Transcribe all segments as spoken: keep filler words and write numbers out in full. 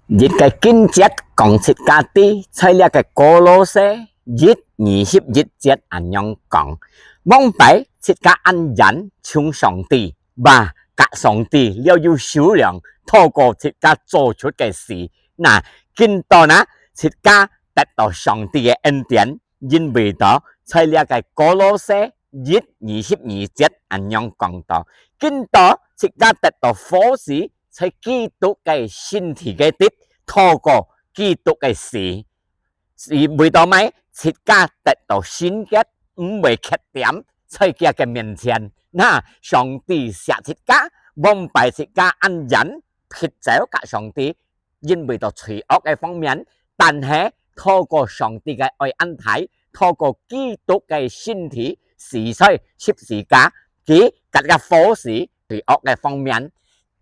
一个經節講自家知，在這个歌羅西一二十一節恁樣講：往擺自家恁遠像上帝，哇，甲上帝了有數量，透過自家做出个事。那，今到那，自家得到上帝个恩典，因為到在這个歌羅西一二十二節恁樣講到：今到自家得到福氣，在基督个身體个底，透過基督个死。是為到麼个？自家得到聖潔，毋會缺點，在佢个面前。那，上帝惜自家，往擺自家恁遠撇走甲上帝，因為到罪惡个方面，但係透過上帝个愛恁大，透過基督个身體死在十字架，佢甲个福氣罪惡个方面，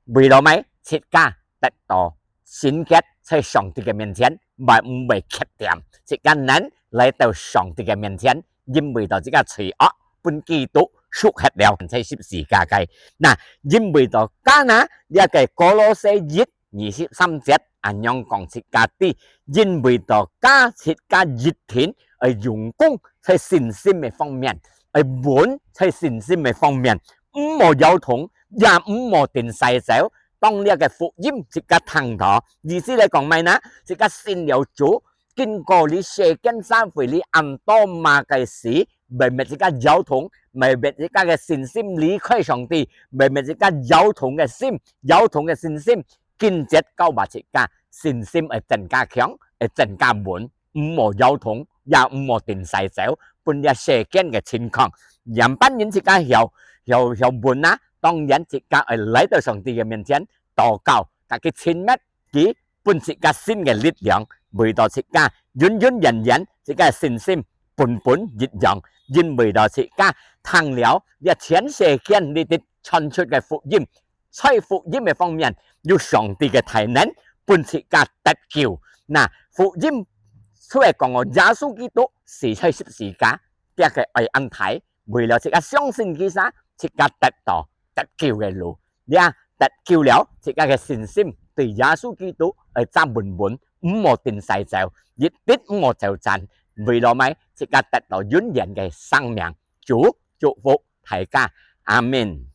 為了麼个？自家得到聖潔，在上帝个面前，毋會缺點，自家能來到上帝个面前，因為到自家罪惡分基督贖忒了，在十字架个。那，因為到該那，這个歌羅西一二十三節恁樣講自家知，因為到該自家一定愛用功在信心个方面，愛穩在信心个方面，毋好搖動，也毋好定勢走。當這个福音自家聽到，意思來講麼个呢？自家信了主，經過這世間社會裡恁多麼个事，會搣自家搖動，會搣自家个信心離開上帝，會搣自家搖動个心，搖動个信心。經節教化自家，信心愛增加強，愛增加穩，毋好搖動，也毋好定勢走，分這世間个情況。仰般形自家曉，曉，曉穩啊，當然自家愛來到上帝个面前，禱告，甲佢親密，佢分自家新个力量，為到自家永永遠遠自家个信心本本一樣，因為到自家聽了這全世間裡底傳出个福音，在福音个方面有上帝个大能，分自家得救。那，福音出來講哦，耶穌基督死在十字架，這个愛恁大，為了自家相信佢儕，自家得到得救个路。這得救了，自家个信心對耶穌基督愛站穩穩，毋好定勢走，一直毋好走散，為了麼个？自家得到永遠个生命。主祝福大家，阿們。